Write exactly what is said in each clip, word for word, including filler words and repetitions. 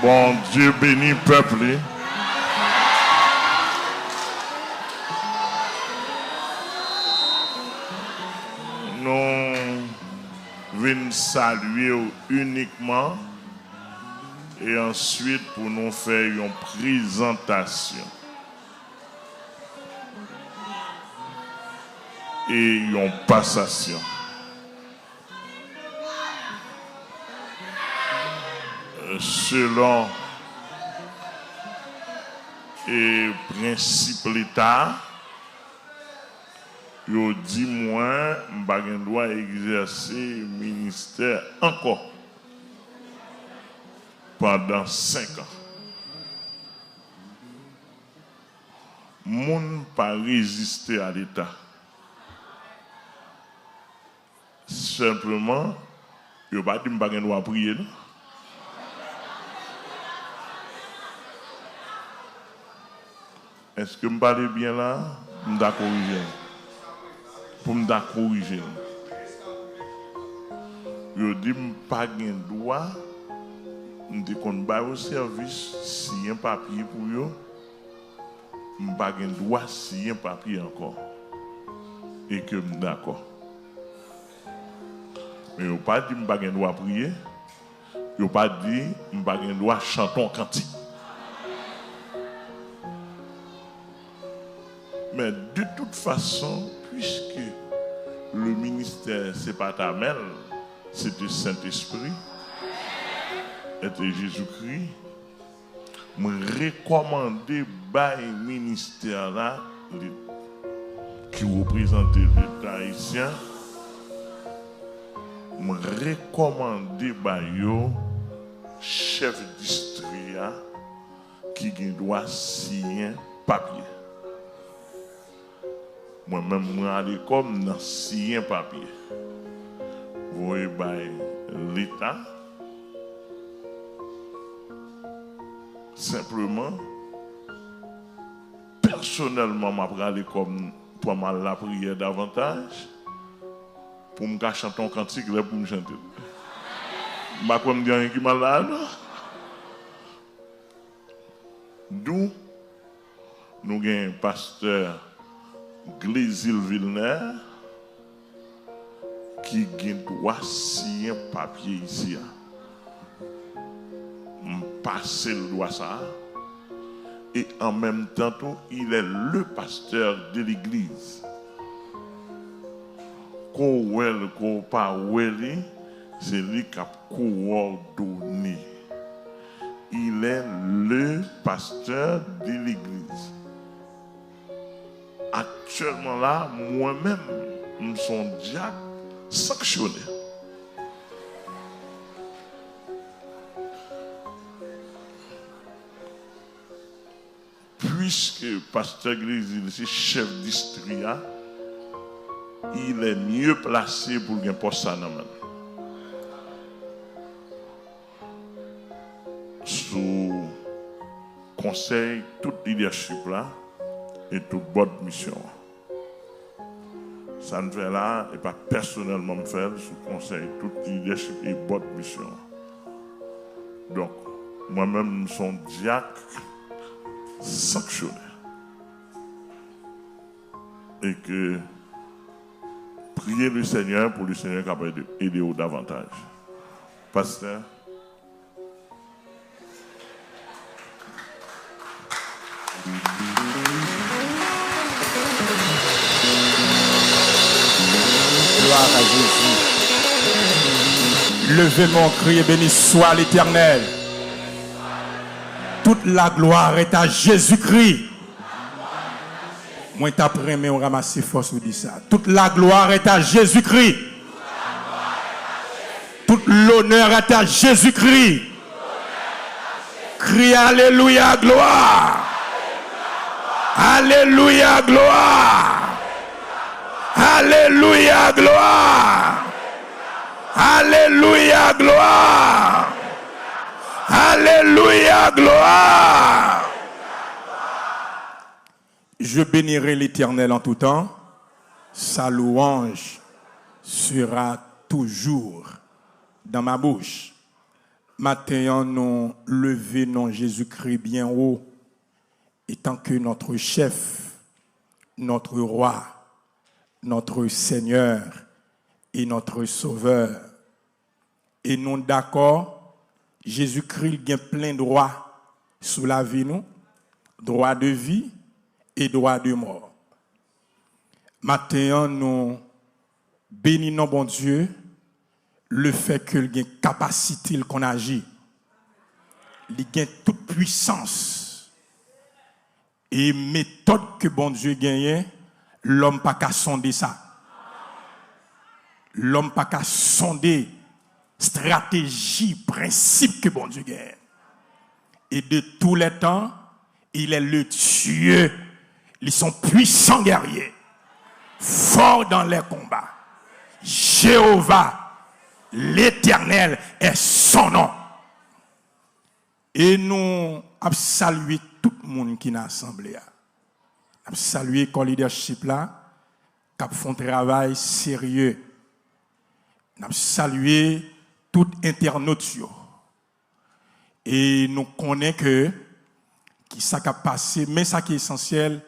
Bondye beni pèp li. Nou vin salye w inikman e answit pou nou fè yon prezantasyon e yon pasasyon. Selon e prensip Leta, yo di mwen m pa gen dwa egzèse ministè ankò pandan senk an. Moun pa reziste a Leta. Senpleman, yo pa di m pa gen dwa priye, non. Èske m pale byen la? M ta korije l. Pou m ta korije l. Yo di m pa gen dwa, m te konn ba yo sèvis, siyen papye pou yo, m pa gen dwa siyen papye ankò. E ke m dakò. Men yo pa di m pa gen dwa priye, yo pa di m pa gen dwa chante yon kantik. Men de tout fason, puiske le ministè se pa Tamèl, se te Sentespri, e te Jezikri, mwen rekòmande bay ministè la, li, ki reprezante Leta ayisyen, mwen rekòmande bay yo chèf distri a ki gen dwa siyen papye. Mwen menm, mwen ale kò m nan siyen papye. Voye bay Leta. Senpleman, pèsonèlman, m ap rale kò m, pran m al lapriyè davantaj, pou m ka chante yon kantik lè pou m chante l. M pa kwè m gen anyen ki mal la a, non. Dou, nou gen pastè Glezil Vilnè ki gen dwa siyen papye isi a. M pase l dwa sa a. E an menm tan tou, il est le pasteur de l'église. Ko w wè l, ko w pa wè li, se li k ap kowòdone. Il est le pasteur de l'église. Aktyèlman la, mwen menm, m se yon dyak sanksyone. Puiske pastè Glezil se chèf distri a, il est mieux placé pou l gen pòs sa nan men l. Sou konsèy tout lidèchip la e tout bòd misyon an. Sa n fè la, e pa pèsonèlman m fè l, sou konsèy tout lidèchip e bòd misyon an. Donk, mwen menm, m se yon dyak sanksyone. E ke priye Lesenyè pou Lesenyè kapab ede, ede w davantaj. Pastè. Gloire à Jésus. Levez mon cri et béni soit l'Éternel. Toute la gloire est à Jésus-Christ. Mwen t ap renmen w ranmase fòs ou di sa. Toute la gloire est à Jésus-Christ. Tout lonè est à Jésus-Christ. Kriye alelouya, glwa. Alelouya, glwa. Alelouya, glwa. Alelouya, glwa. Alelouya, glwa. Je bénirai l'Éternel en tout temps, sa louange sera toujours dans ma bouche. Maten an, nou leve non Jezikri byen wo, etan ke notre chef, notre roi, notre Seigneur et notre Sauveur. E nou dakò, Jezikri gen plen dwa sou lavi nou, dwa de vi e dwa de mò. Maten an, nou beni non Bondye, lefètke l gen kapasite, l konn aji. Li gen tout pwisans. E metòd ke Bondye genyen, lòm pa ka sonde sa. Lòm pa ka sonde estrateji, prensip ke Bondye genyen. Et de tous les temps, il est le Dieu, ils sont puissants guerriers, forts dans les combats. Jéhovah, l'Éternel est son nom. E nou ap salye tout moun ki nan asanble a. N ap salye kò lidèchip la, k ap fè yon travay serye. N ap salye tout entènot yo. E nou konnen ke ki sa k ap pase, men sa ki esansyèl,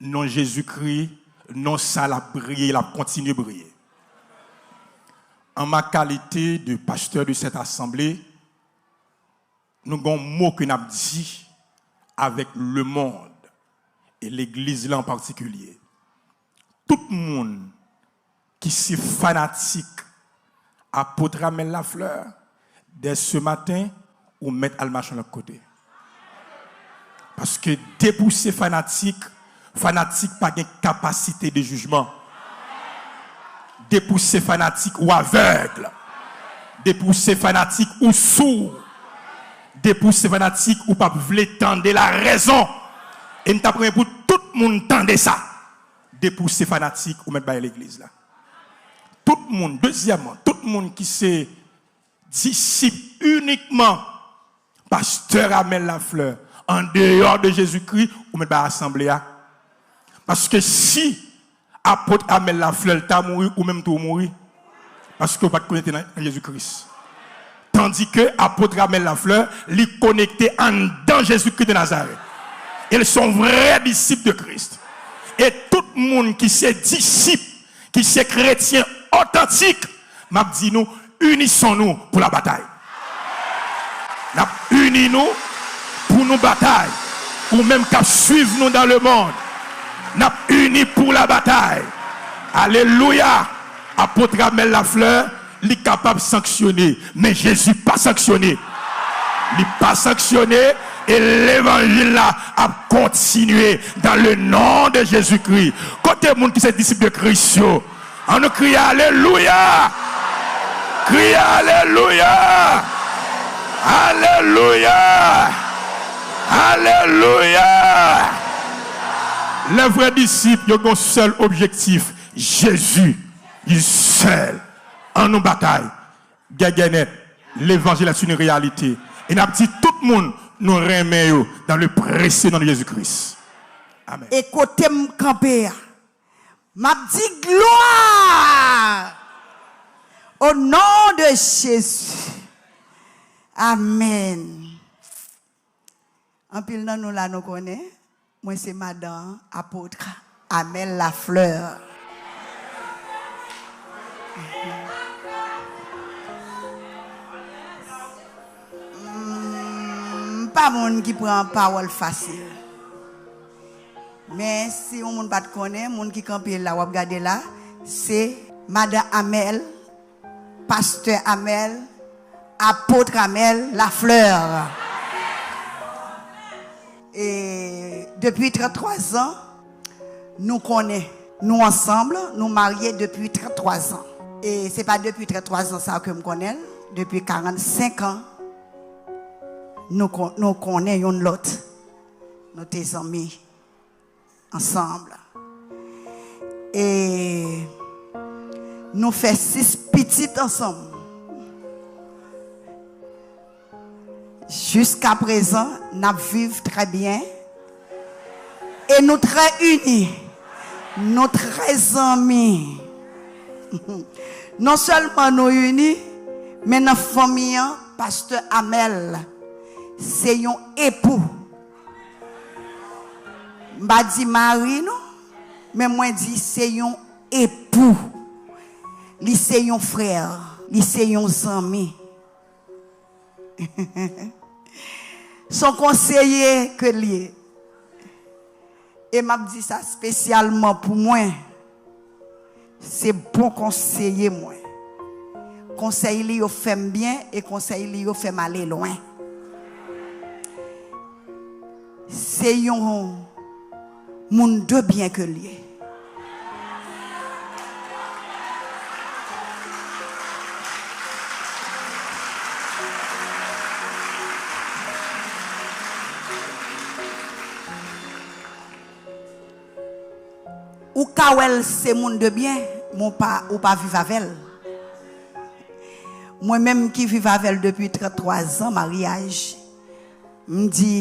non Jezikri, non sa l ap briye, l ap kontinye briye. An ma kalite de pastè de sèt asanble, nou gen yon mo ke n ap di avèk lemonn e legliz la an patikilye. Tout moun ki se fanatik Apot Amel Lafleur, dè se maten, ou mèt al mache yon lòt kote. Paske depi w se fanatik, fanatik pa gen kapasite de jijman. Depi w se fanatik, ou avèg. Depi w se fanatik, ou sou. Depi w se fanatik, ou p ap vle tande larèzon. E m t ap renmen pou tout moun tande sa. Depi w se fanatik, ou mèt bay legliz la. Tout moun, dezyèmman, tout moun ki se disip inikman pastè Amel Lafleur, andeyò de Jezikri, ou mèt bay asanble a. Paske si Apot Amel Lafleur, l ta mouri, ou menm tou ou mouri. Paske ou pa t konekte nan Jezikri. Tandi ke Apot Amel Lafleur, li konekte anndan Jezikri de Nazarèt. E l se yon vrè disip de Kris. E tout moun ki se disip, ki se kretyen otantik, m ap di nou, unissons-nous pour la bataille. N ap ini nou pou nou batay. Ou menm k ap swiv nou dans le monde, n ap ini pou la batay. Alelouya! Apot Amel Lafleur, li kapab sanksyone, men Jezi pa sanksyone. Li pa sanksyone, e levanjil la ap kontinye dans le nom de Jésus-Christ. Kote moun ki se disip de Kris yo? Ann nou kriye alelouya! Kriye alelouya! Alelouya! Alelouya! Lè vrè disip yo gen yon sèl objektif, Jezi, li sèl. Ann nou batay. Gègènèt, levanjil est une réalité. E n ap di tout moun nou renmen yo dans le précieux nom de Jésus-Christ. Amèn. E kote m kanpe a, m ap di glwa au nom de Jésus. Amèn. Anpil nan nou la nou konnen, mwen se madan apot Amel Lafleur. M pa moun ki pran pawòl fasil. Men si yon moun pa t konnen, moun ki kanpe la, w ap gade la, se madan Amel, pastè Amel, apot Amel Lafleur. E depi trannntwa zan, nou konnen, nou ansanm, nou marye depi trannntwa zan. E se pa depi trannntwa zan sa ke m konnen l, depi karannsenk an, nou kon-, nou konnen youn lòt. Nou te zanmi ansanm. E nou fè sis pitit ansanm. Jiskaprezan, n ap viv trè byen. E nou trè ini. Nou trè zanmi. Non sèlman nou ini, men nan fanmi an, Pastè Amèl se yon epou. M pa di mari non, men mwen di se yon epou. Li se yon frè, li se yon zanmi. Se yon konseye ke l ye. E m ap di sa espesyalman pou mwen. Se bon konseye mwen. Konsèy li yo fè m byen e konsèy li yo fè m ale lwen. Se yon moun de byen ke l ye. Ou ka wè l se moun de byen, men w pa, ou pa viv avè l. Mwen menm ki viv avè l depi tranntwa zan maryaj, m di,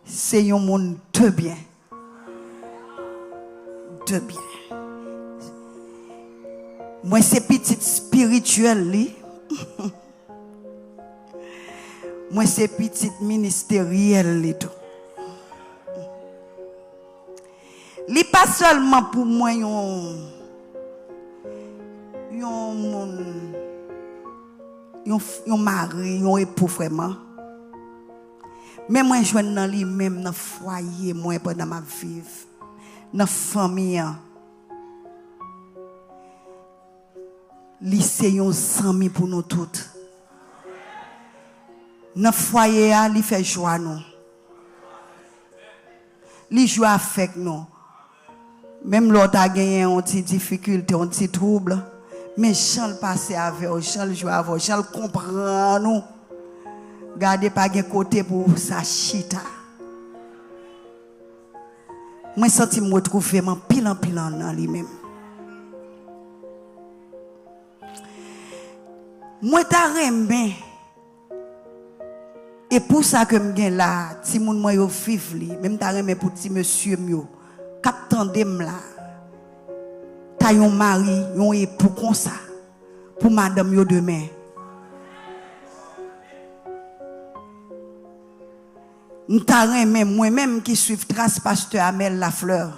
se yon moun de byen. De byen. Mwen se pitit espirityèl li. Mwen se pitit ministeryèl li tou. Li pa sèlman pou mwen yon, yon moun, yon, yon mari, yon epou vrèman. Men mwen jwenn nan li menm nan fwaye mwen pandan m ap viv, nan fanmi an. Li se yon zanmi pou nou tout. Nan fwaye a, li fè jwa nou. Li jwe avèk nou. Menm lè w ta genyen yon ti difikilte, yon ti twoub, men jan l pase avè w, jan l jwe avè w, jan l konprann ou. Gade, pa gen kote pou sa chita. Mwen santi m retwouve m anpil, anpil an, nan li menm. Mwen ta renmen, e pou sa ke m gen la, timoun mwen yo viv li, men m ta renmen pou ti mesye m yo k ap tande m la, ta yon mari, yon epou konsa, pou madanm yo demen. M ta renmen, mwen menm ki swiv tras pastè Amèl Lafleur.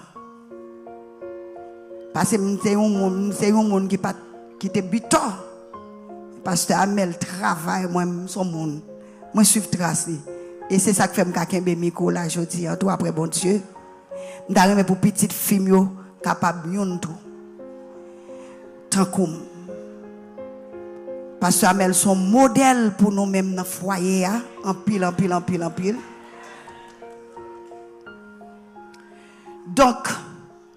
Paske m se yon moun, m se yon moun ki pa t, ki te bitò. Pastè Amèl travay, mwen, m se yon moun. Mwen swiv tras li. E se sa k fè m ka kenbe mikwo la jodi a tou, apre Bondye. M ta renmen pou pitit fi m yo kapab youn tou. Tankou m. Pastè Amèl se yon modèl pou nou menm nan fwaye a. Anpil, anpil, anpil, anpil. Donk,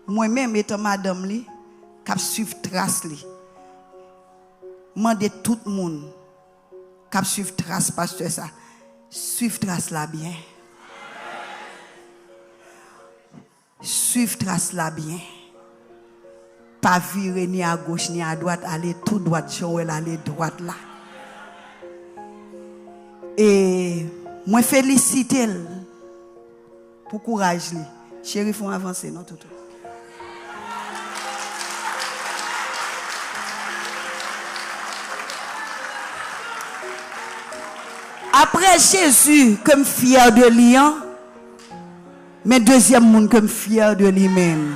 mwen menm, etan madanm li, k ap swiv tras li, mande tout moun k ap swiv tras pastè sa, swiv tras la byen. Swiv tras la byen. Pa vire ni agoch ni adwat, ale tou dwat jan w wè l ale dwat la. E mwen felisite l pou kouraj li. Cheri, fè w avanse non, toutou. Apre Jezi ke m fyè de li an, men dezyèm moun ke m fyè de li menm.